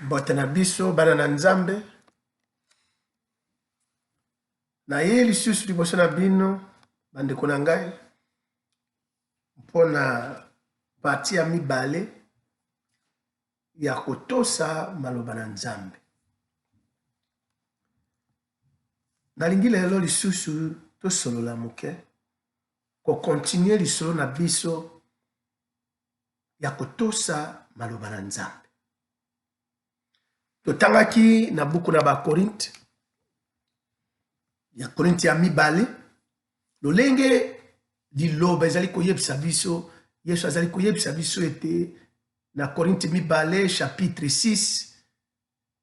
Mbote na biso bana na Nzambe. Naye lisusu liboso na bino bandeko na ngai mpo na parti ya mibale ya kotosa maloba na Nzambe. Nalingi lelo lisusu tosolola moke, kokontinue lisolo na biso ya kotosa maloba na Nzambe. Totangaki na buku na Bakorinte ya Korinte ya mibale lolenge liloba ezali koyebisa biso, Yesu azali koyebisa biso ete na Korinte mibale chapitre 6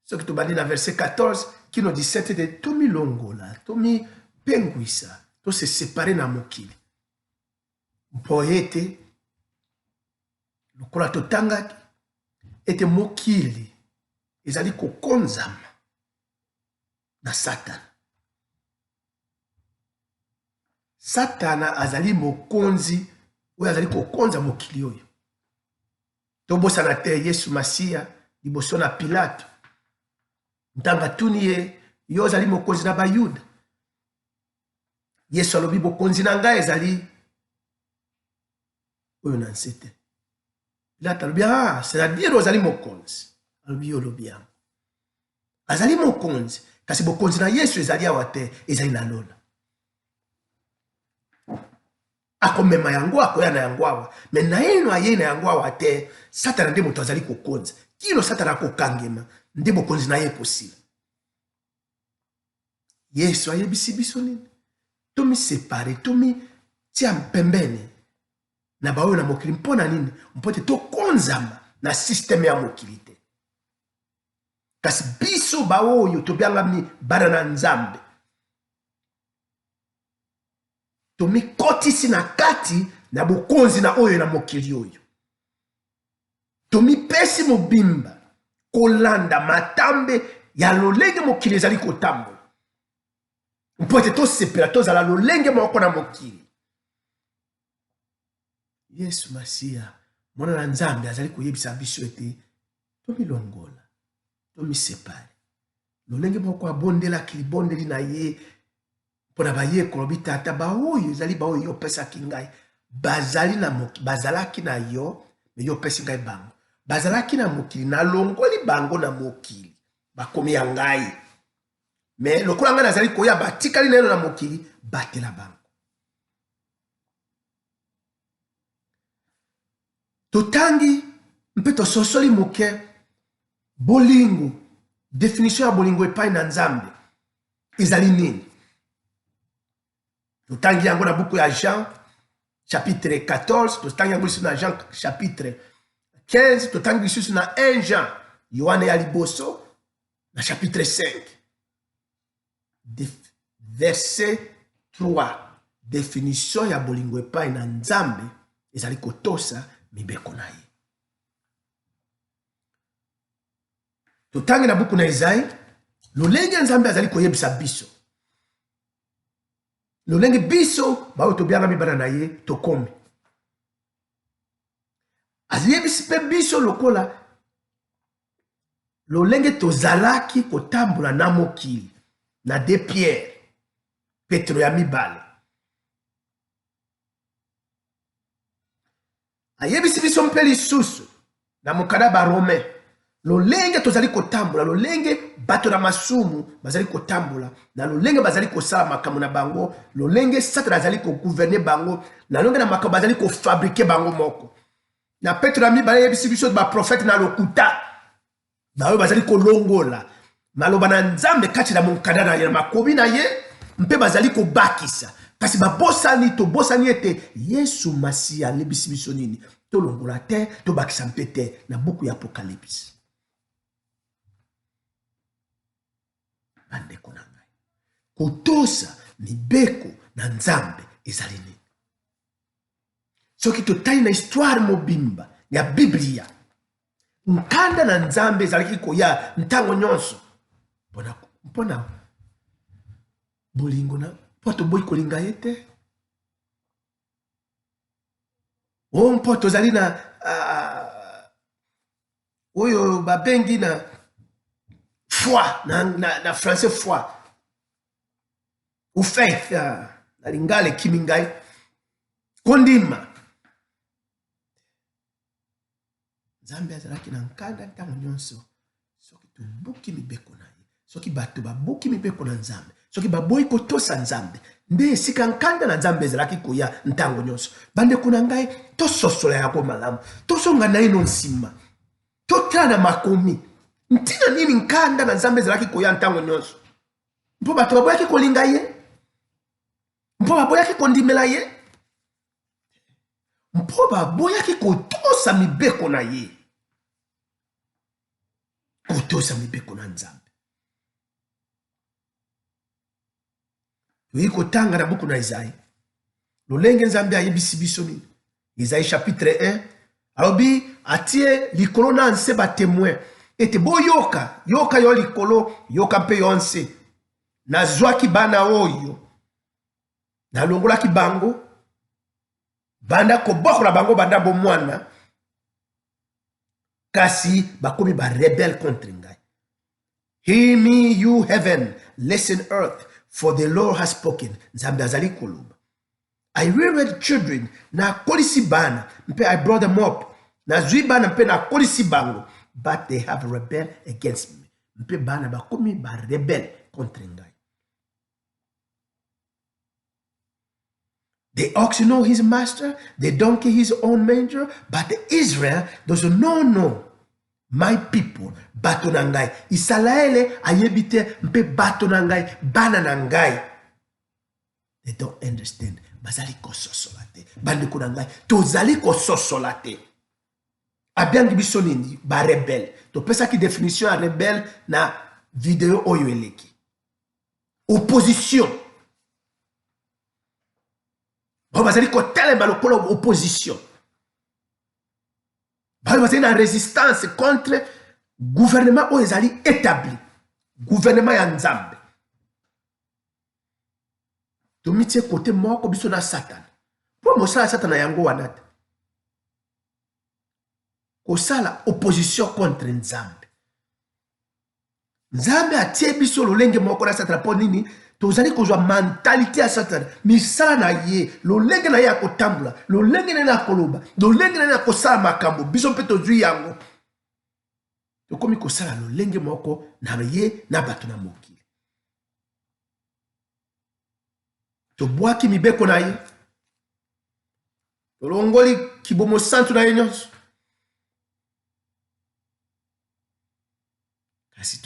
soki tobandi na verset 14 kino 17 ete tomilongola, tomipengwisa, tose separe na mokili mpo ete lokola totangaki ete mokili ezali kokonzama na Satana. Satana azali mokonzi oyo azali kokonza mokili oyo. Tobosana te Yesu Masiya liboso na Pilato, ntango atuni ye, yo ozali mokonzi na Bayuda? Yesu alobi, bokonzi na ngai ezali oyo na nse te. Pilate alobi, ah, c'est-à-dire ozali mokonzi? Alobi, yo olobi yango. Azali mokonzi, kasi bokonzi na Yesu ezali awa te, ezali na lola. Akomema yango, akoya na yango awa, me naino ayei na yango awa te. Satana nde moto azali kokonza. Kino Satana akokangema, nde bokonzi na ye ekosila. Yesu ayebisi biso nini? Tomisepare, tomitia pembeni na baoyo na mokili. Mpo na nini? Mpo ete tokonzama na systeme ya mokili te, kasi biso baoyo tobyangami bana na Nzambe tomikotisi na kati na bokonzi na oyo na mokili oyo, tomipesi mobimba kolanda matambe ya lolenge mokili ezali kotambola, mpo ete tosepela, tozala lolenge moko na mokili. Yesu Masiya, Mwana na Nzambe, azali koyebisa biso ete tomilongola, tomisepare. Lolenge moko abondelaki libondeli na ye mpo na bayekolo, alobi, Tata, baoyo ezali baoyo yo opesaki ngai, bazali na moki, bazalaki na yo, me yo opesi ngai bango. Bazalaki na mokili, nalongoli bango na mokili, bakomi ya ngai. Me lokola ngai nazali koya, batikali naino na mokili, batela bango. Totangi mpe tososoli moke bolingo, definition ya bolingo epai na Nzambe ezali nini. Totangi yango na buku ya Jean chapitre 14, totangi yango lisusu na Jean chapitre 15, totangi lisusu na 1 Jean, Yoane ya liboso na chapitre 5 verset 3. Definition ya bolingo epai na Nzambe ezali kotosa mibeko na ye. Totangi na buku na Ezai lolenge Nzambe azali koyebisa biso lolenge biso baoyo tobyangami bana na ye tokomi. Ayebisi mpe biso lokola lolenge tozalaki kotambola na mokili na de Pierre, Petro ya mibale. Ayebisi biso mpe lisusu na mokanda ya Barome lolenge tozali kotambola, lolenge bato na masumu bazali kotambola, na lolenge bazali kosala makambo na bango, lolenge Satana azali kogouverne bango, na lolenge na makambo bazali kofabrike bango moko. Na Petro ya mibale eyebisi biso baprofete na lokuta baoyo bazali kolongola maloba na Nzambe kati na monkanda na ye, na makomi na ye, mpe bazali kobakisa. Kasi babosani, tobosani ete Yesu Masiya alebisi biso nini? Tolongola te, tobakisa mpe te na buku ya Apokalipse. Bandeko na ngai, kotosa mibeko na Nzambe ezali nini? Soki totali na histoire mobimba ya Biblia, nkanda na Nzambe ezalaki koya ntango nyonso mpo na bolingo na mpo toboyi kolinga ye te, o mpo tozali na oyo babengi na Foi na, na, na français foi ou faith ah, na lingala ekimi ngai kondima. Nzambe azalaki na nkanda ntango nyonso soki tobuki mibeko na ye, soki bato babuki mibeko na Nzambe, soki baboyi kotosa Nzambe, nde esika nkanda na Nzambe ezalaki koya ntango nyonso. Bandeko na ngai, tososola yango malamu, tozonga naino nsima, totala na makomi ntina nini nkanda na Nzambe ezalaki koya ntango nyonso. Mpo bato baboyaki kolinga ye, mpo baboyaki kondimela ye, mpo baboyaki kotosa mibeko na ye. Kotosa mibeko na Nzambe. Toyei kotanga na buku na Ezai lolenge Nzambe ayebisi biso nini. Ezai chapitre 1 alobi atie likolo na nse batemoin ete boyoka, yoka yo likolo, yoka mpe yo nse. Nazwaki bana oyo, nalongolaki bango banda kobokola bango banda bomwana, kasi bakomi ba rebelle contre ngai. Hear me, you heaven, listen earth, for the Lord has spoken. Nzambe azali koloba. I reared children, nakolisi bana, mpe I brought them up. Nazwi bana mpe nakolisi bango, but they have rebelled against me. Mpe bana bakomi ba rebelle contre ngai. The ox know his master, the donkey his own manger, but the Israel does not know my people, bato na ngai. Isalaele ayebi te mpe bato na ngai, bana na ngai. They don't understand. Bazali kososola te. Bandeko na ngai, tozali kososola te. Abiangi biso nini? Ba rebelle. Topesaki definition ya rebelle na video oyo eleki. Opposition. Baoyo bazali kotelema lokola opposition, baoyo bazali na resistance contre gouvernement oyo ezali établi, gouvernement ya Nzambe. Tomitie kote moko biso na Satana, mpo mosala ya Satana yango wana te, kosala opposition contre Nzambe. Nzambe atie biso lolenge moko na Satana mpo nini? Tozali kozwa mentalite ya Satana, misala na ye, lolenge na ye ya kotambola, lolenge na ye ya koloba, lolenge na ye ya kosala makambo. Biso mpe tozwi yango, tokomi kosala lolenge moko na ye na bato na mokili. Tobwaki mibeko na ye, tolongoli kibomosantu na ye nyonso, kasi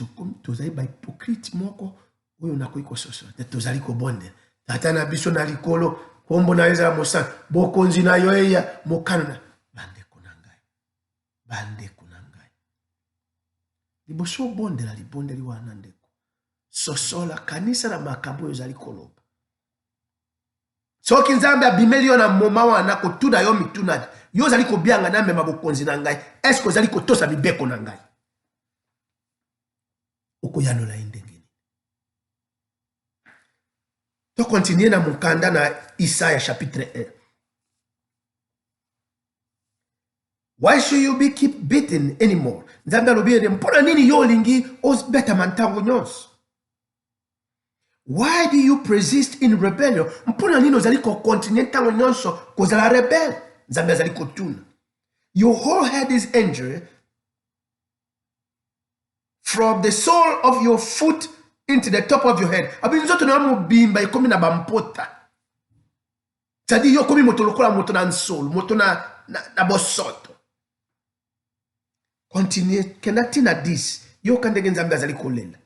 tozali bahypocrite moko oyo nakoki kososola te. Tozali kobondela Tata na biso na likolo, nkombo na yo ezala mosantu, bokonzi na yo eya, mokano na. Bandeko na ngai, bandeko na ngai, liboso obondela libondeli wana, ndeko, sosola, kanisa na makambo oyo ozali koloba. Soki Nzambe abimeli yo na moma wana kotuna yo mituna, yo ozali kobianga namema bokonzi na ngai, eske ozali kotosa mibeko na ngai? Okoyanola ye ndenge nini? Tokontinue na mokanda na Isaya chapitre 1. Why should you be keep beaten anymore? Nzambe alobi ete mpo na nini yo olingi obetama ntango nyonso? Why do you persist in rebellion? Mpo na nini ozali kokontinue ntango nyonso kozala rebelle? Nzambe azali kotuna. Your whole head is injured from the sole of your foot into the top of your head. Abi nzoto na yo mobimba ekomi na bampota. C'est-à-dire yo okomi moto lokola moto na nsolo, moto na bosoto. Continue, kenda ntina 10. Yoka ndenge Nzambe azali kolela.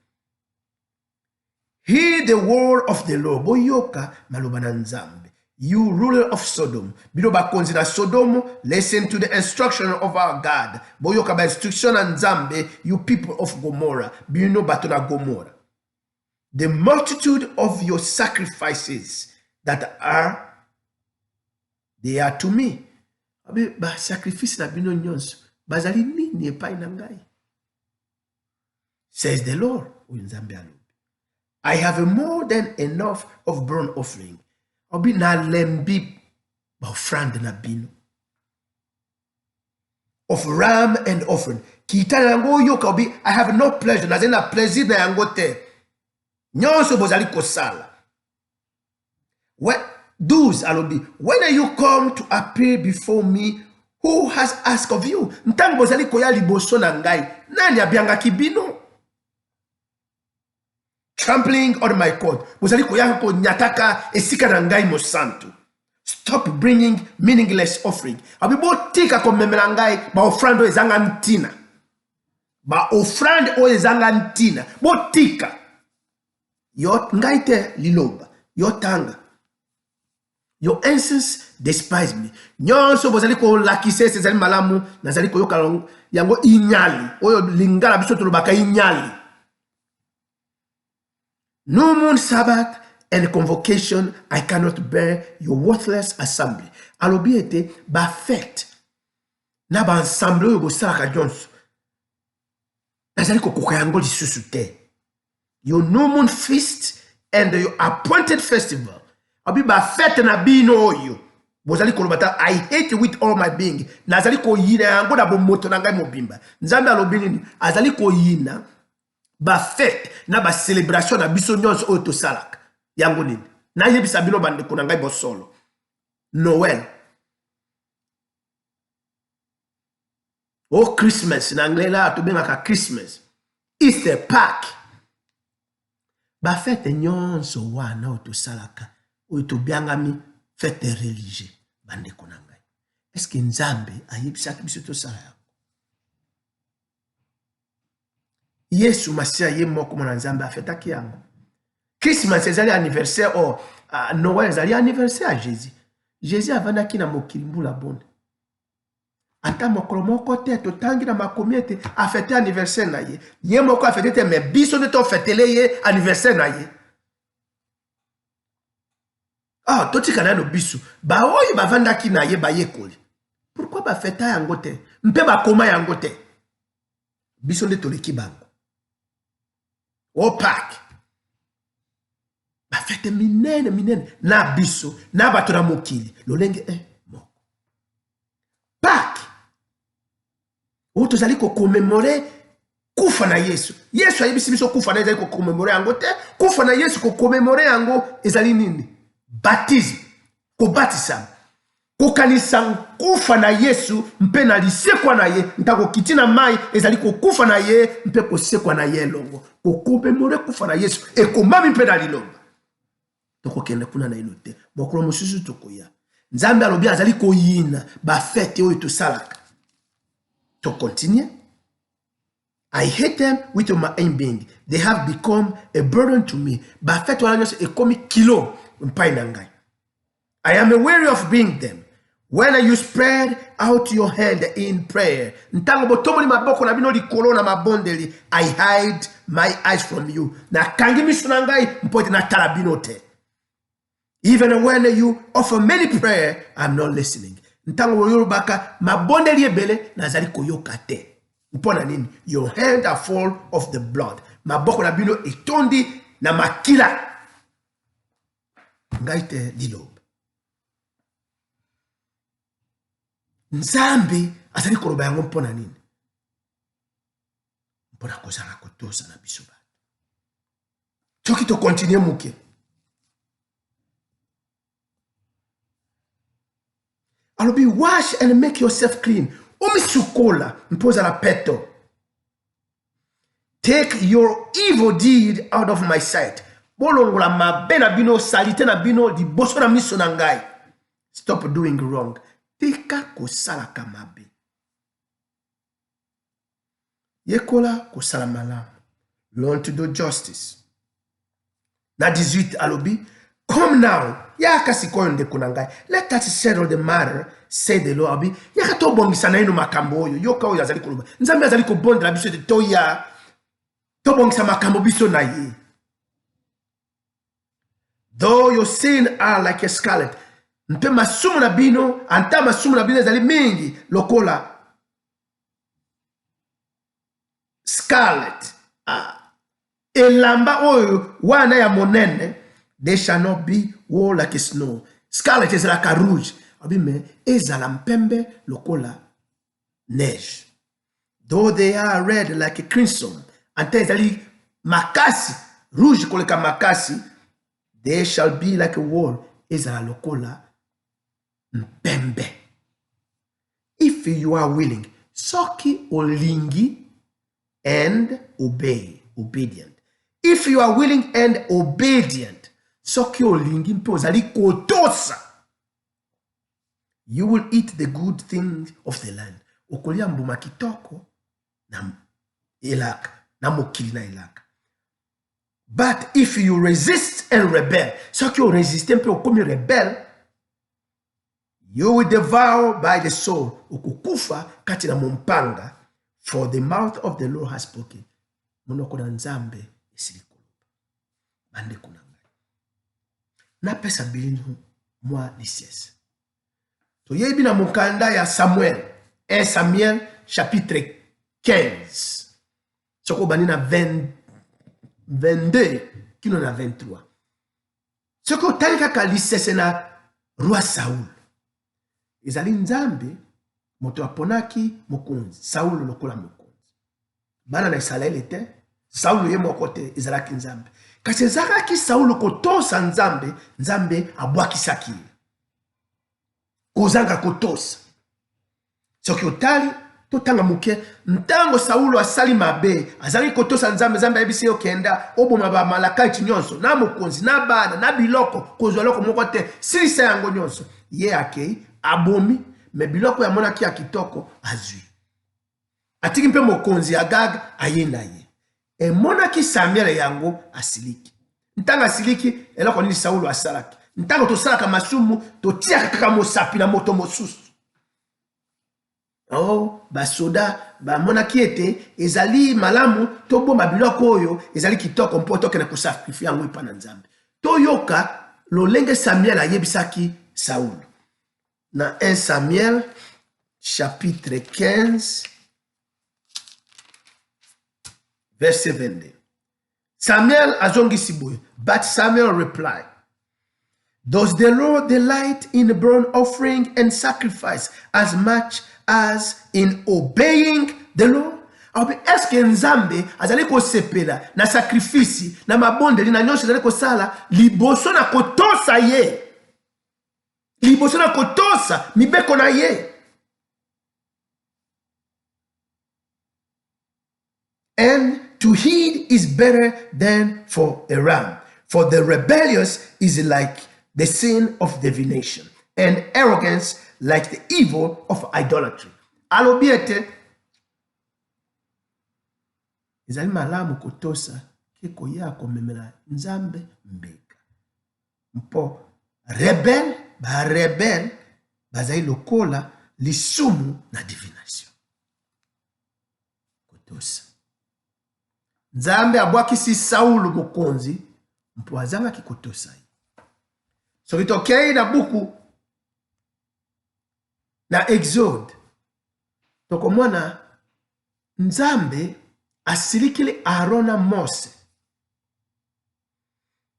Hear the word of the Lord. Boyoka maloba na Nzambe. You ruler of Sodom. Bino bakonzi na Sodom, listen to the instruction of our God. Boyoka ba instruction na Nzambe, you people of Gomorrah. Bino bato na Gomorrah. The multitude of your sacrifices that are they are to me. Ba sacrifice na bino nyonso bazali nini epai na ngai? Says the Lord. Oyo Nzambe alobi. I have more than enough of burnt offering. Obi nalembi ba offrande na bino. of ram and offering. Kita na yango oyoka obi I have no pleasure, nazali na plaisir na yango te. Nyonso bozali kosala. 12 alobi when you come to appear before me who has asked of you ntango bozali koya liboso na ngai nani abiangaki bino trampling on my court bozali koya konyataka esika na ngai mosantu stop bringing meaningless offering abi botika komemela ngai baofrande oyo ezanga ntina baofrande oyo ezanga ntina botika yo ngai te liloba yo tanga your ancestors despise me nyonso bozali kolakisa ese ezali malamu nazali koyoka yango inyali oyo lingala biso tolobaka inyali new moon sabbath and convocation i cannot bear your worthless assembly alobi ete bafete na baensemble oyo bosalaka nyonso nazali kokoka yango lisusu te your new moon feast and your appointed festival abi bafete na bino oyo bozali koloba ta i hate with all my being nazali koyina yango na bomoto na ngai mobimba nzambe alobi nini azali koyina bafete na bacelebration na biso nyonso oyo tosalaka yango nini nayebisa bino bandeko na ngai bosolo noel o oh, christmas na anglais la tobengaka christmas easter park bafete nyonso wana oyo tosalaka oyo tobyangami fete religieux bandeko na ngai eske nzambe ayebisaki biso tosala yango yesu masiya ye moko mwana nzambe afetaki yango christmas ezali anniversaire o oh, uh, noel ezali anniversaire ya jésus jésus avandaki na mokili mbula boni ata mokolo moko te totangi na makomi ete afete anniversaire na ye ye moko afete te me biso nde tofetele ye anniversaire na ye ah totika nano biso baoyo bavandaki na ye bayekoli pourkui bafeta yango te mpe bakoma yango te biso nde toleki bango opak bafete minene minene na biso na bato na mokili lolenge e moko pak oyo tozali kokomemore kufa na yesu yesu ayebisi biso kufa na ye ezali kokomemore yango te kufa na yesu kokomemore yango ezali nini batisme kobatisama Kokanisa nkufa na Yesu mpe na lisekwa na ye ntango okiti na mai ezali kokufa na ye mpe kosekwa na ye elongo. Kokomemore kufa na Yesu ekomami mpe na liloba. Tokokende kuna naino te, mokolo mosusu tokoya. Nzambe alobi azali koyina bafete oyo tosalaka. Tokontinue. I hate them with my own being. They have become a burden to me. Bafete wana nyonso ekomi kilo mpai na ngai. I am weary of being them. When you spread out your hand in prayer, ntango botomboli maboko na bino likolo na mabondeli, I hide my eyes from you. Nakangi miso na ngai mpo ete natala bino te. Even when you offer many prayer, I'm not listening. Ntango boyolobaka mabondeli ebele, nazali koyoka te. Mpo na nini? Your hand are full of the blood. Maboko na bino etondi na makila. Ngai te liloba. Nzambe azali koloba yango mpo na nini? Mpo na kozala kotosa na biso bato. Soki tokontinue moke, alobi wash and make yourself clean, omisukola mpo ozala peto. Take your evil deed out of my sight. Bolongola mabe na bino, salite na bino liboso na miso na ngai. Stop doing wrong. Tika kosalaka mabe. Yekola kosala malamu. Learn to do justice. Na 18 alobi come now yaka sikoyo ndeko na ngai let us settle the matter say the Lord alobi yaka tobongisa naino makambo oyo yoka oyo azali koloba nzambe azali kobondela biso ete toya tobongisa makambo biso na ye though your sin are like a scarlet mpe masumu na bino ata masumu na bino ezali mingi lokola scarlet ah. elamba oyo wana ya monene they shall not be wool like a snow scarlet ezalaka rouge abi me ezala mpembe lokola neige. Though they are red like a crimson, ata ezali makasi, rouge koleka makasi, they shall be like a wool, ezala lokola mpembe. If you are willing, soki olingi and obey, obedient. If you are willing and obedient, soki olingi mpe ozali kotosa, you will eat the good things of the land. Okolia mbuma kitoko na elaka, na mokili na elaka. But if you resist and rebel, soki oresiste mpe okomi rebel, you will devour by the sword, okokufa kati na mompanga, for the mouth of the Lord has spoken. Monoko na Nzambe esili koloba. Bandeko na ngai, napesa bino mwa lisese. Toyebi na mokanda ya Samuel, 1 Samuel chapitre 15, soki obandi na 20, 22 kino na 23. Soki otali kaka lisese na roi Saul, ezali Nzambe moto aponaki mokonzi Saul lokola mokonzi. Bana na Isalaele te, Saul ye moko te, ezalaki Nzambe. Kasi ezalaki Saul kotosa Nzambe, Nzambe abwakisaki ye kozanga kotosa. Soki otali, totanga moke, ntango Saulo asali mabe, azangi kotosa Nzambe, Nzambe ayebisi ye okenda oboma Bamalakaiti nyonso, na mokonzi, na bana, na biloko, kozwa eloko moko te, silisa yango nyonso. Ye akei, abomi, me biloko oyo amonaki ya kitoko azwi. Atiki mpe mokonzi Agag aye na ye. Emonaki Samuele yango, asiliki. Ntango asiliki, eloko nini Saulo asalaki? Ntango tosalaka masumu, totiaka kaka mosapi na moto mosusu. Oh, basoda bamonaki ete ezali malamu tobomba biloko oyo ezali kitoko mpo tokende kosakrifie yango epai na Nzambe. Toyoka lolenge Samuel ayebisaki Saulo na 1 Samuel chapitre 15 verset 22. Samuel azongisi boye, but Samuel replied, Does the Lord delight in burnt offering and sacrifice as much as in obeying the Lord? Alobi, eske Nzambe azali kosepela na sakrifisi, na mabondeli, na nyonso ezali kosala liboso na kotosa ye, liboso na kotosa mibeko na ye? And to heed is better than for a ram, for the rebellious is like the sin of divination, and arrogance like the evil of idolatry. Alobi ete ezali malamu kotosa ke koya komemela Nzambe mbeka, mpo rebelle, ba rebelle bazali lokola lisumu na divination. Kotosa. Nzambe abwakisi Saulo mokonzi mpo azangaki kotosa ye. Soki tokei na buku na Exode, tokomona Nzambe asilikeli Aaron na Mose.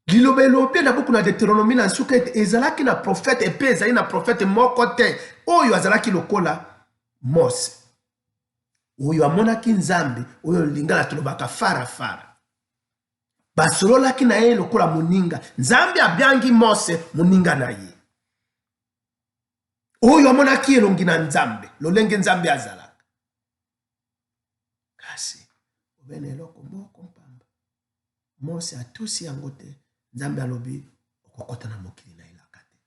Liloba elobi na buku na Deuteronomie na nsuka ete ezalaki na profete mpe ezali na profete moko te oyo azalaki lokola Mose, oyo amonaki Nzambe, oyo lingala tolobaka fara fara. Basololaki na ye lokola moninga. Nzambe abiangi Mose moninga na ye, oyo amonaki elongi na Nzambe, lolenge Nzambe azalaka. Kasi obene eloko moko mpamba, Mose atosi yango te. Nzambe alobi okokota na mokili na elaka te.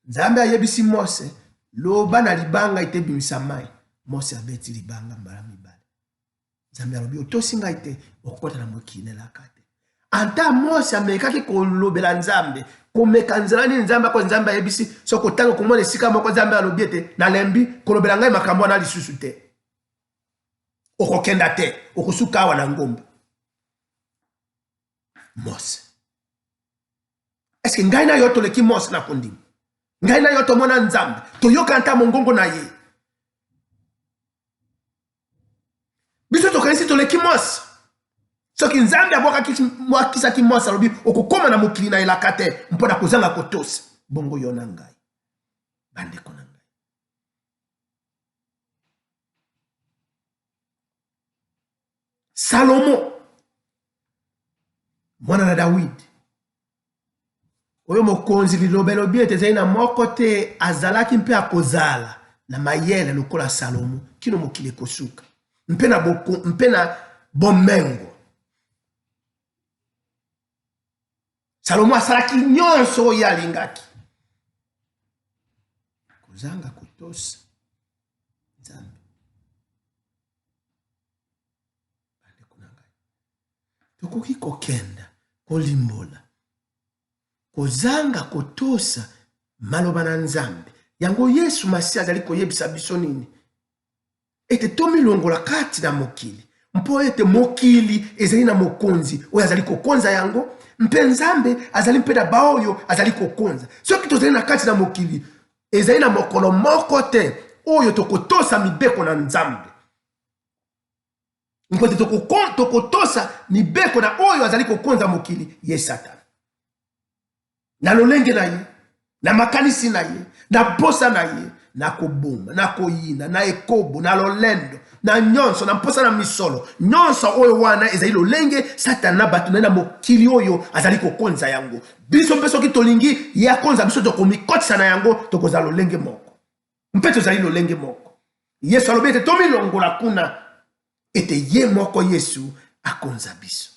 Nzambe ayebisi Mose, loba na libanga ete ebimisa mai. Mose abeti libanga mbala mibale. Nzambe alobi otosi ngai te, okokota na mokili na elaka te. Ata Mose amekaki kolobela Nzambe, komeka nzela nini Nzambe ako, Nzambe ayebisi soki otanga komona esika moko Nzambe alobi ete nalembi kolobela ngai makambo wana lisusu te. Okokenda te, okosuka awa na ngomba. Mose, eske ngai na yo toleki Mose na kondima? Ngai na yo tomona Nzambe, toyoka ata mongongo na ye. Biso tokanisi toleki Mose. Soki Nzambe abwakisaki Mose, alobi okokoma na mokili na elaka te mpo na kozanga kotosa. Bongo yo na ngai, bandeko na ngai, Salomo, mwana na Dawidi, oyo mokonzi liloba elobi ete ezali na moko te azalaki mpe akozala na mayele lokola Salomo kino mokili ekosuka mpe na, boko, mpe na bomengo. Salomo asalaki nyonso oyo alingaki kozanga kotosa Nzambe. Bandeko na ngai, tokoki kokenda kolimbola kozanga kotosa maloba na Nzambe. Yango Yesu Masiya azali koyebisa biso nini? Ete tomilongola kati na mokili, mpo ete mokili ezali na mokonzi oyo azali kokonza yango, mpe Nzambe azali mpe na baoyo azali kokonza. Soki tozali na kati na mokili, ezali na mokolo moko te oyo tokotosa mibeko na Nzambe, mpo ete tokotosa mibeko na oyo azali kokonza mokili, ye Satana, na lolenge na ye, na makanisi na ye, na mposa na ye, na koboma, na koyina, na ekobo, na lolendo, na nyonso, na mposa na misolo nyonso. Oyo wana ezali lolenge Satana na bato na ye na mokili oyo azali kokonza yango. Biso mpe soki tolingi ye akonza biso, tokomikotisa na yango, tokozala lolenge moko mpe tozali lolenge moko. Yesu alobi ete tomilongola kuna, ete ye moko Yesu akonza biso,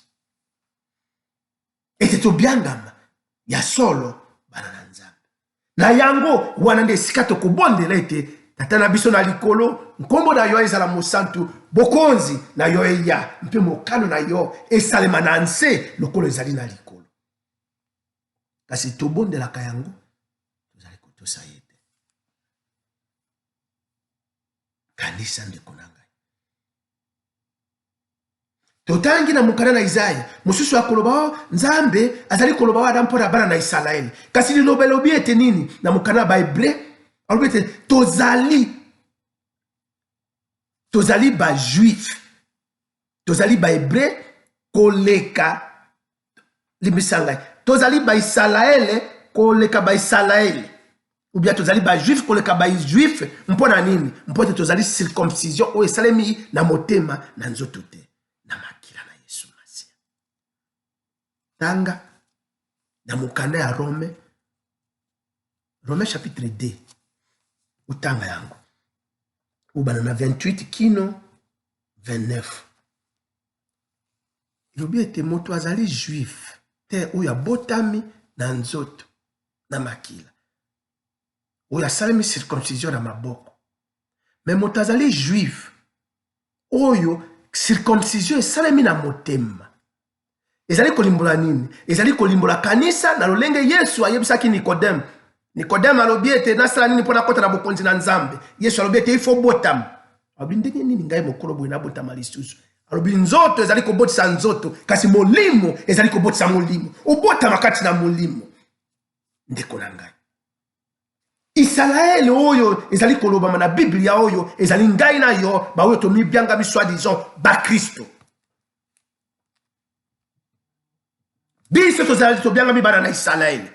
ete tobiangama ya solo bana na Nzambe. Na yango wana nde esika tokobondela ete Tata na biso na likolo, nkombo na yo ezala mosantu, bokonzi na yo eya, mpe mokano na yo esalema na nse lokola ezali na likolo. Kasi tobondelaka yango, tozali kotosa ye te. Kanisa ndeko na ngai, totangi na mokanda na Isaya, mosusu akoloba o oh, Nzambe azali koloba wana mpo na bana na Isalaele, kasi liloba elobi ete nini? Na mokanda ya Bahebre alobi ete tozali tozali bajuif, tozali bahebre koleka, limbisa ngai, tozali baisalaele koleka baisalaele, ou bien tozali bajuif koleka bajuif. Mpo na nini? Mpo ete tozali circoncision oyo esalemi na motema, na nzoto te, na makila na Yesu Masiya. Tanga na mokanda ya Rome, Rome chapitre 2, otanga yango obanda na 28 kino 29. Elobi ete moto azali juif te oyo abotami na nzoto na makila, oyo asalemi circoncision na maboko, me moto azali juif oyo circoncision esalemi na motema. Ezali kolimbola nini? Ezali kolimbola kanisa na lolenge Yesu ayebisaki Nikodeme. Nikodeme alobi ete nasala nini mpo nakota na bokonzi na Nzambe? Yesu alobi ete ifo botama. Alobi ndenge nini ngai mokolo boye nabotama lisusu? Alobi nzoto ezali kobotisa nzoto, kasi molimo ezali kobotisa molimo. Obotama kati na molimo. Ndeko na ngai, Isalaele oyo ezali kolobama na Biblia oyo ezali ngai na yo, baoyo tomibyangami soi-disant bakristo. Biso tozali tobyangami bana na Isalaele.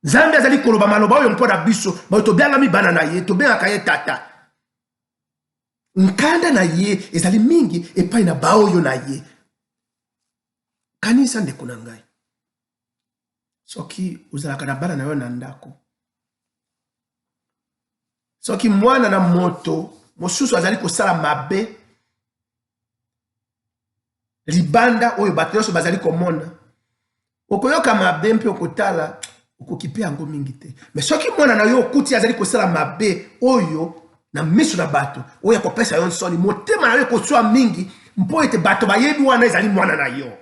Nzambe azali koloba maloba oyo mpo na biso baoyo tobyangami bana na ye, tobengaka ye tata. Nkanda na ye ezali mingi epai na baoyo na ye. Kanisa ndeko na ngai, soki ozalaka na bana na yo na ndako, soki mwana na moto mosusu azali kosala mabe libanda oyo bato nyonso bazali komona, okoyoka mabe mpe okotala, okoki mpe yango mingi te. Me soki mwana na yo okuti azali kosala mabe oyo na miso na bato, oyo akopesa yo nsoni, motema na yo ekoswa mingi mpo ete bato bayebi wana ezali mwana na yo.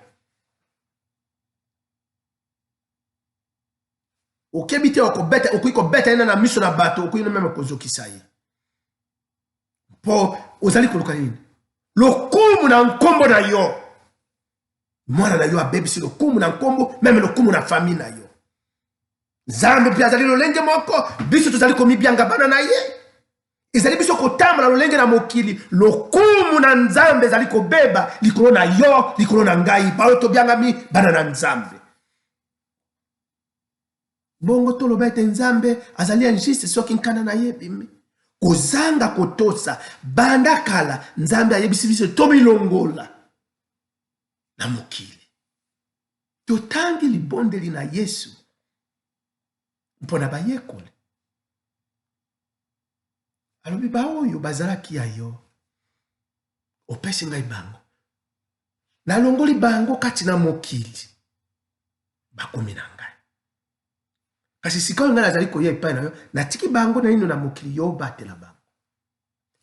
Okebi te, okobeta, okoki kobeta ye na miso na bato, okoki na meme kozokisa ye. Mpo ozali koluka nini? Lokumu na nkombo na yo. Mwana na yo abebisi lokumu na nkombo, meme lokumu na famille na yo. Nzambe mpe azali lolenge moko, biso tozali komibyanga bana na ye. Ezali biso kotambola lolenge na mokili, lokumu na Nzambe ezali kobeba likolo na yo, likolo na ngai, baoyo tobyangami bana na Nzambe. Bongo toloba ete Nzambe azali injuste soki nkanda na ye ebimi? Kozanga kotosa banda kala, Nzambe ayebisi biso tomilongola na mokili. Totangi libondeli na Yesu mpo na bayekoli. Alobi, baoyo bazalaki ya yo, opesi ngai bango, nalongoli bango kati na mokili, bakomi na ngai. Kasi sikoyo ngai nazali koya epai na yo, natiki bango naino na mokili, yo obatela bango.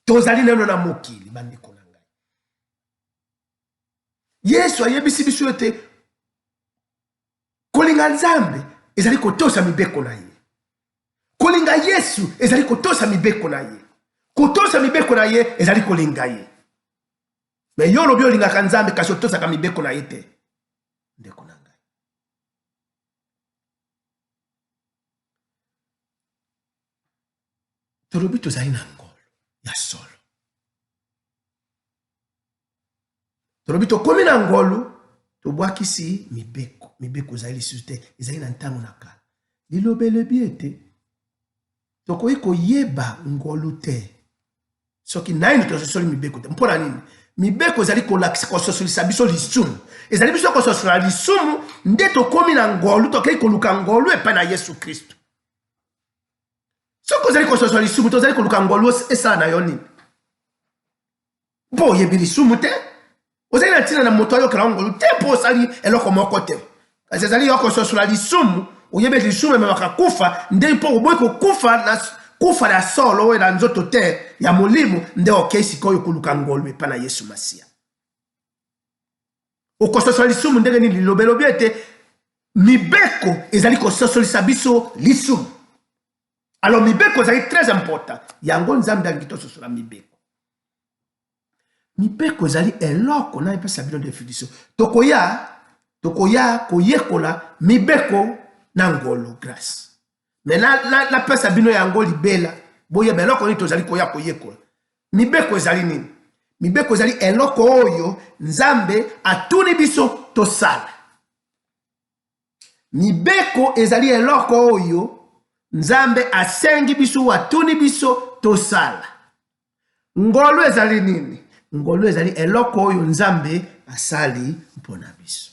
Tozali naino na mokili, bandeko na ngai. Yesu ayebisi biso ete kolinga Nzambe ezali kotosa mibeko na ye. Kolinga Yesu ezali kotosa mibeko na ye. Kotosa mibeko na ye ezali kolinga ye. Me yo olobi olingaka Nzambe kasi otosaka mibeko na ye te. Ndeko na ngai, tolobi tozali na ngolu ya solo. Tolobi tokomi na ngolu, tobwakisi mibeko. Mibeko ezali lisusu te, ezali na ntango na kala. Liloba elobi ete tokoki koyeba ngolu te soki naino tososoli mibeko te. Mpo na nini? Mibeko ezali kolakisa, kososolisa biso lisumu. Ezali biso kososola lisumu nde tokomi na ngolu, tokei koluka ngolu epai na Yesu Kristo. Soki ozali kososola lisumu te, ozali koluka ngolu esala na yo nini? Mpo oyebi lisumu te, ozali na ntina na moto ayokela yo ngolu te, mpo osali eloko moko te. Kasi ezali yo kososola lisumu, oyebi ete lisumu ememaka kufa, nde mpo oboyi kokufa na kufa ya solo oyo na nzoto te, ya molimo, nde okei sikoyo koluka ngolu epai na Yesu Masiya. Okososola lisumu ndenge nini? Liloba elobi ete mibeko ezali kososolisa biso lisumu. Alors mibeko ezali très important. Yango Nzambe alingi tososola mibeko. Mibeko ezali eloko na epesa bino definition. Tokoya tokoya koyekola mibeko na ngolu grace. Mais na na pesa bino yango libela, boyeba eloko nini tozali koya koyekola. Mibeko ezali nini? Mibeko ezali eloko oyo Nzambe atuni biso tosala. Mibeko ezali eloko oyo Nzambe asengi biso, atuni biso tosala. Ngolu ezali nini? Ngolu ezali eloko oyo Nzambe asali mpo na biso.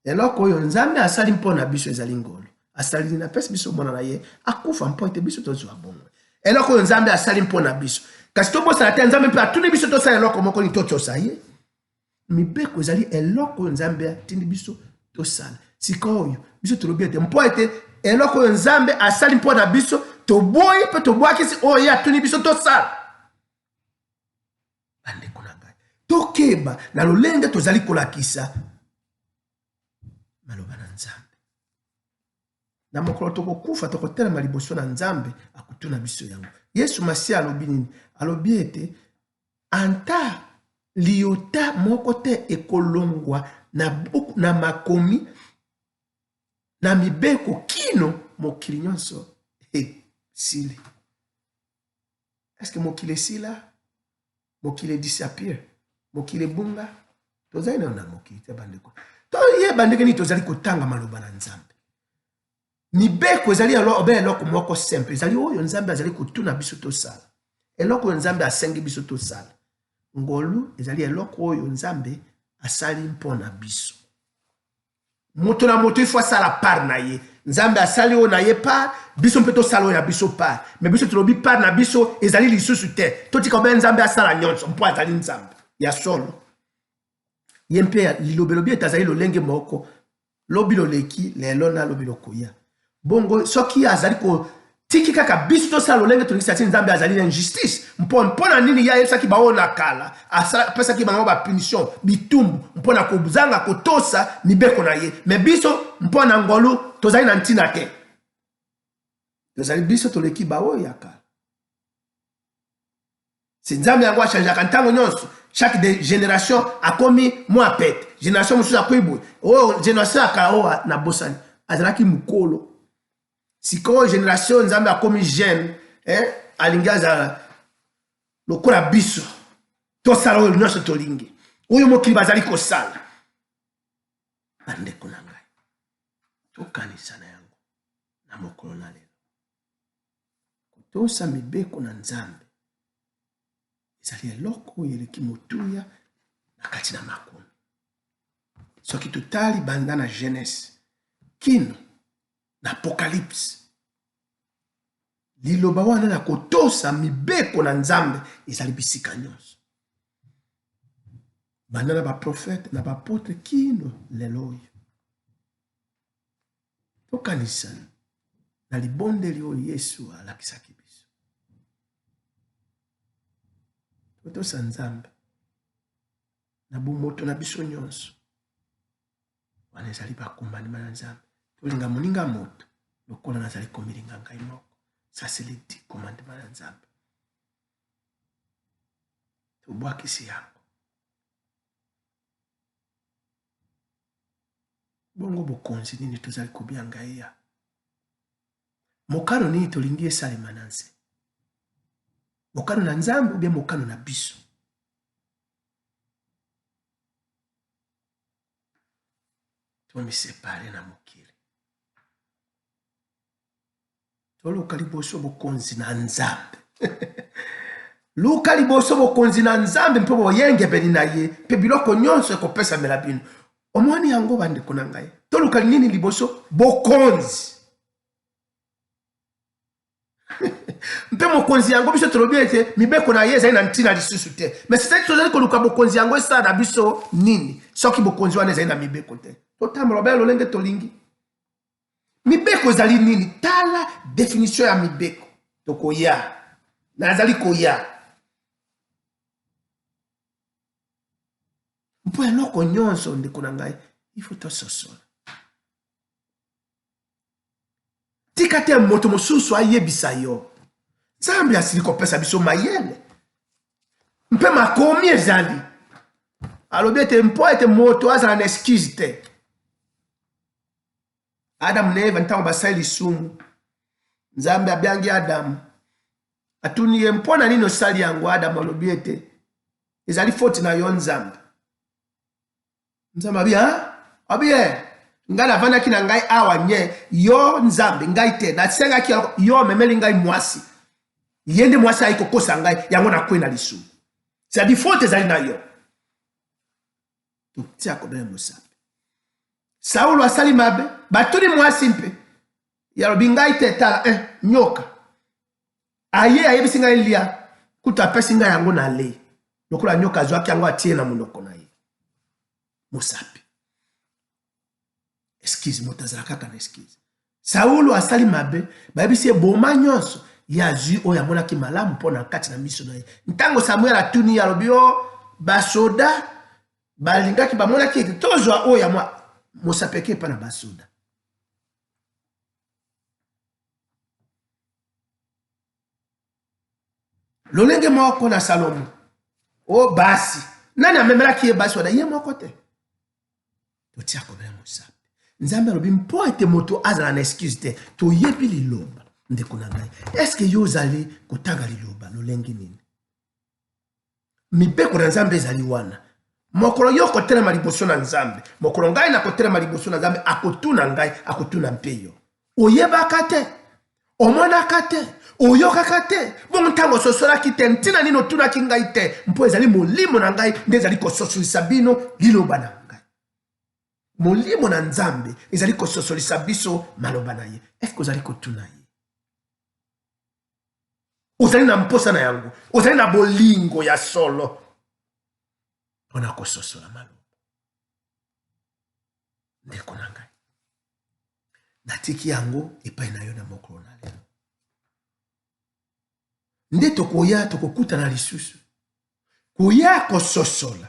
Eloko oyo Nzambe asali mpo na biso ezali ngolu. Asali nini? Apesi biso mwana na ye akufa mpo ete biso tozwa bomoi. Eloko oyo Nzambe asali mpo na biso. Kasi tobosana te, Nzambe mpe atuni biso tosala eloko moko nini? Totosa ye. Mibeko ezali eloko oyo Nzambe atindi biso tosala. Sikoyo biso tolobi ete mpo ete eloko oyo Nzambe asali mpo na biso toboyi mpe tobwakisi oyo ye atuni biso tosala. Bandeko na ngai, tokeba na lolenge tozali kolakisa maloba na Nzambe. Na mokolo tokokufa, tokotelema liboso na Nzambe, akotuna biso yango. Yesu Masiya alobi nini? Alobi ete ata liota moko te ekolongwa na buku, na makomi na mibeko kino mokili nyonso esili. Est-ce que mokili esila? Mokili edisappear? Mokili ebunga? Tozali nano na mokili te, bandeko. Toyeba ndenge nini tozali kotanga maloba na Nzambe. Mibeko ezali obe eloko moko simple, ezali oyo Nzambe azali kotuna biso tosala, eloko oyo Nzambe asengi biso tosala. Ngolu ezali eloko oyo Nzambe asali mpo na biso. Moto na moto ifo asala part na ye. Nzambe asali oyo na ye part, biso mpe tosala oyo ya biso part. Me biso tolobi part na biso ezali lisusu te. Totika obe Nzambe asala nyonso mpo azali Nzambe ya solo. Ye mpe liloba elobi ete azali lolenge moko lobi loleki lelo na lobi lokoya. Bongo soki azali kotiki kaka biso tosala lolenge tolingisi ati Nzambe azali na injustice. Mpo mpo na nini ye ayebisaki baoyo na kala, apesaki bango ba punition, bitumbu mpo na kozanga kotosa mibeko na ye. Me biso mpo na ngolu tozali na ntina te. Tozali biso toleki baoyo ya kala. Si Nzambe yango achangeaka ntango nyonso, chaque de generation akomi mwa pete, generation mosusu akomi boye. Oyo generation ya kala oyo nabosani, azalaki mokolo. Sikoyo generation Nzambe akomi jeune, eh, alingi azala lokola biso, tosala oyo nyonso tolingi, oyo mokili bazali kosala. Bandeko na ngai, tokanisa na yango na mokolo na lelo. Kotosa mibeko na Nzambe ezali eloko oyo eleki motuya na kati na makomi. Soki totali banda na Genese kino na Apocalypse, liloba wana na kotosa mibeko na Nzambe ezali bisika nyonso, banda na baprofete na bapotre kino lelo oyo. Tokanisa na libondeli oyo Yesu alakisaki biso. Totosa Nzambe na bomoto na biso nyonso. Wana ezali bakomandema na Nzambe. Tolinga moninga moto lokola nazali komilinga ngai moko. Ça c'est les dix commandements na Nzambe. Tobwakisi yango. Bongo bokonzi nini tozali kobianga eya? Mokano nini tolingi esalema na nse? Mokano na Nzambe ou bien mokano na biso? Tomisepare na mokili. Toluka liboso bokonzi na Nzambe. Luka liboso bokonzi na Nzambe mpe boyengebeni na ye, mpe biloko nyonso ekopesamela bino. Omoni yango, bandeko na ngai? Toluka nini liboso? Bokonzi. Mpe mokonzi yango, biso tolobi ete mibeko na ye ezali na ntina lisusu te. Mais sitaki tozali koluka bokonzi yango, esala na biso nini soki bokonzi wana ezali na mibeko te? Totambola baya lolenge tolingi. Mibeko ezali nini? Tala definition ya mibeko. Tokoya, nazali koya mpo eloko nyonso, ndeko na ngai, ifo tososola. Tika te moto mosusu ayebisa yo. Nzambe asili kopesa biso mayele mpe makomi ezali. Alobi ete mpo ete moto azala na excuse te. Adamu na Eva ntango basali lisumu, Nzambe abiangi Adamu, atuni ye mpo na nini osali yango. Adamu alobi ete ezali foti na yo Nzambe. Nzambe abi ha abi eh, ngai navandaki na ngai awa nye yo Nzambe, ngai te nasengaki yo, omemeli ngai mwasi, ye nde mwasi ayi kokosa ngai, yango nakwei na lisumu. C'est-à-dire faute ezali na yo. Totia kobele mosapi. Saulo asali mabe, batuni mwasi mpe ye alobi ngai te, tala eh, nyoka aye ayebisi ngai lia, kutu apesi ngai yango na lei. Lokola nyoka azwaki yango atie na monoko na ye, mosapi. Excuse, moto azala kaka na excuse. Saulo asali mabe, bayebisi ye boma nyonso, ye azwi oyo amonaki malamu mpo na kati na miso na ye. Ntango Samuel atuni ye, alobi o basoda balingaki bamonaki ete tozwa oyo ya mwa mosapi eke epai na basoda. Lolenge moko na Salomo, o basi, nani amemelaki ye basi wana? Ye moko te. Totia kobela mosapi. Nzambe alobi mpo ete moto azala na excuse te. Toyebi liloba, ndeko na ngai. Eske yo ozali kotanga liloba lolenge nini? Mibeko na Nzambe ezali wana. Mokolo yo okotelema liboso na Nzambe, mokolo ngai nakotelema liboso na Nzambe, akotuna ngai, akotuna mpe yo. Oyebaka te, omonaka te, oyokaka te, bongo ntango ososolaki te, ntina nini otunaki ngai te? Mpo ezali molimo na ngai nde ezali kososolisa bino liloba na ngai. Molimo na Nzambe ezali kososolisa biso maloba na ye. Eske ozali kotuna ye? Ozali na mposa na yango? Ozali na bolingo ya solo mpo na kososola maloba? Ndeko na ngai, natiki yango epai na yo na mokolo na lelo. Nde tokoya tokokutana lisusu koya kososola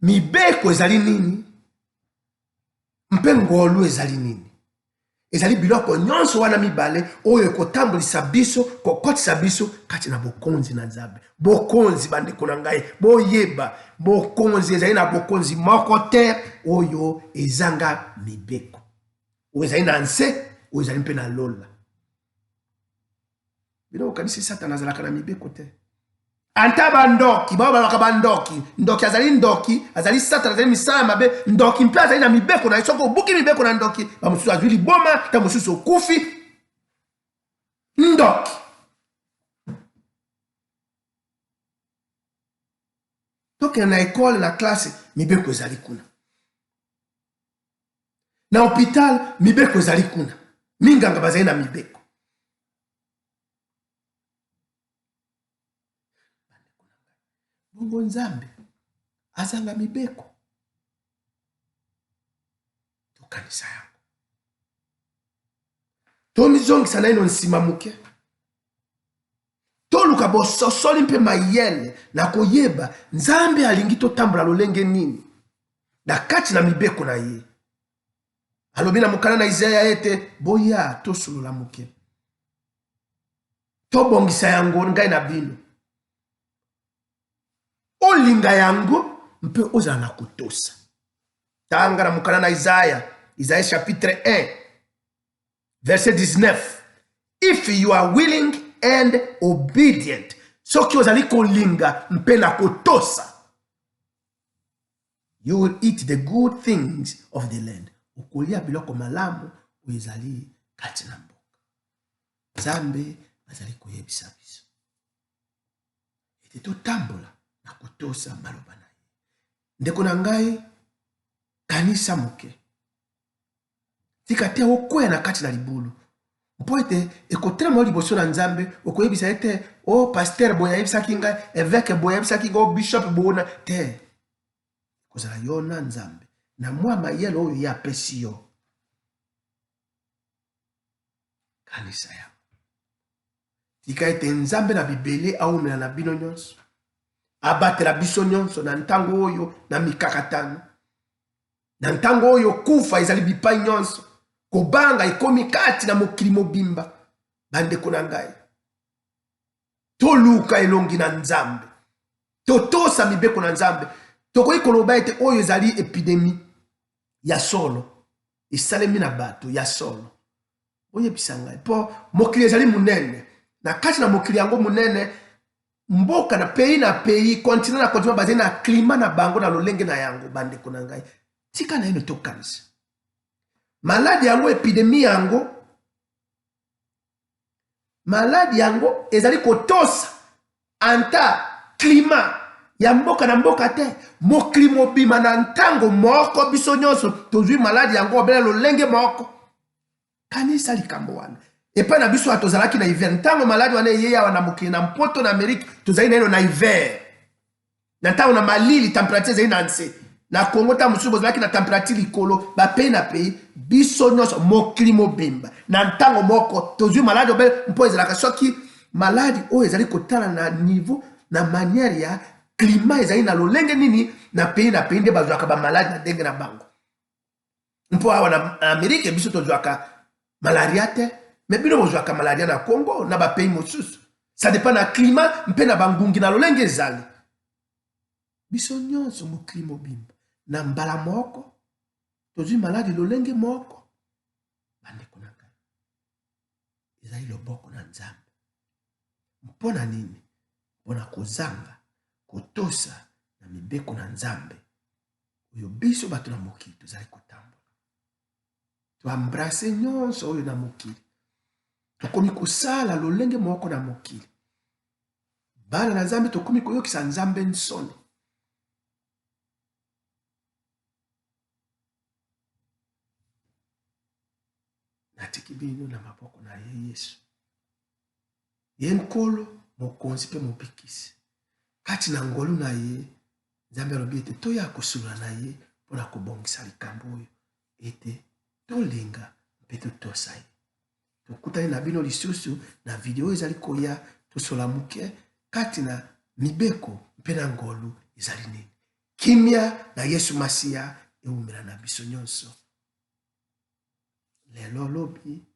mibeko ezali nini mpe ngolu ezali nini. Ezali biloko nyonso wana mibale oyo ekotambolisa biso, kokotisa biso kati na bokonzi na Nzambe. Bokonzi, bandeko na ngai, boyeba, bokonzi ezali na bokonzi moko te oyo ezanga mibeko, oyo ezali na nse, oyo ezali mpe na lola. Bino bokanisi Satana azalaka na mibeko te? Ata bandoki bao balobaka bandoki, ndoki azali ndoki, azali Satana, azali misala ya mabe. Ndoki mpe azali na mibeko na ye. Soki obuki mibeko na ndoki, bamosusu azwi liboma, ta mosusu okufi. Ndoki. Tokende na ekole, na classe, mibeko ezali kuna. Na hopital, mibeko ezali kuna. Minganga bazali na mibeko. Bongo Nzambe azanga mibeko? Tokanisa yango. Tomizongisa naino nsima moke. Toluka bososoli mpe mayele na koyeba Nzambe alingi totambola lolenge nini na kati na mibeko na ye. Alobi na mokanda na Isaya ete, Boya tosolola moke, tobongisa yango ngai na bino. Olinga yango mpe ozala na kotosa. Tanga na mokanda na Isaya, Isaïe chapitre 1 verset 19. If you are willing and obedient, soki ozali kolinga mpe na kotosa, you will eat the good things of the land. Okolia biloko malamu oyo ezali kati na mboka. Nzambe azali koyebisa biso ete totambola na kotosa maloba na ye. Ndeko na ngai, kanisa moke. Tika te okwea na kati na libulu, mpo ete ekotelema yo liboso na Nzambe, okoyebisa ye te, o oh, pasteur boye ayebisaki ngai, eveke boye ayebisaki ngai, o oh, bishop boye te. Ekozala yo na Nzambe na mwa mayele oyo ye apesi yo. Kanisa yango. Tika ete Nzambe na bibele awumela na bino nyonso, abatela biso nyonso na ntango oyo na mikakatano, na ntango oyo kufa ezali bipai nyonso, kobanga ekomi kati na mokili mobimba. Bandeko na ngai, toluka elongi na Nzambe, totosa mibeko na Nzambe. Tokoki koloba ete oyo ezali epidemi ya solo, esalemi na bato ya solo. Oyebisa ngai, mpo mokili ezali monene. Na kati na mokili yango monene, mboka na pays na pays, continent na continent, bazali na climat na bango na lolenge na yango. Bandeko na ngai, tika naino tokanisa maladi yango, epidemi yango. Maladi yango ezali kotosa anta klima ya mboka na mboka te. Mokili mobima na ntango moko, biso nyonso tozwi maladi yango obele lolenge moko. Kanisa likambo wana. Epai na biso tozalaki na hiver ntango maladi wana eyei awa na mokili, na Mpoto, na Amerike, tozali naino na hiver, na ntango na malili, temperature ezali na nse. Na Congo ntango mosusu bozalaki na temperature likolo. Bapays na pays, biso nyonso mokili mobimba na ntango moko tozwi maladi obele, mpo ezalaka soki maladi oyo ezali kotala na niveau na manière ya climat ezali na lolenge nini na pays na pays, nde bazwaka bamaladi na ndenge na bango. Mpo awa na Amerike biso tozwaka malaria te, me bino bozwaka malaria na Congo na bapays mosusu. Ça dépend na climat mpe na bangungi na lolenge ezali. Biso nyonso mokili mobimba na mbala moko tozwi maladi lolenge moko. Bandeko na ngai, ezali loboko na Nzambe. Mpo na nini? Mpo na kozanga kotosa na mibeko na Nzambe oyo biso bato na mokili tozali kotambola. Toembrasse nyonso oyo na mokili, tokomi kosala lolenge moko na mokili. Bana na Nzambe, tokomi koyokisa Nzambe nsoni. Natiki bino na maboko na ye Yesu, ye Nkolo, Mokonzi mpe Mobikisi. Kati na ngolu na ye, Nzambe alobi ete toya kosolola na ye mpo na kobongisa likambo oyo ete tolinga mpe totosa ye. Tokutani na bino lisusu na video ezali koya, tosola moke kati na mibeko mpe na ngolu ezali nini. Kimia na Yesu Masiya ewumela na biso nyonso lelo, lobi.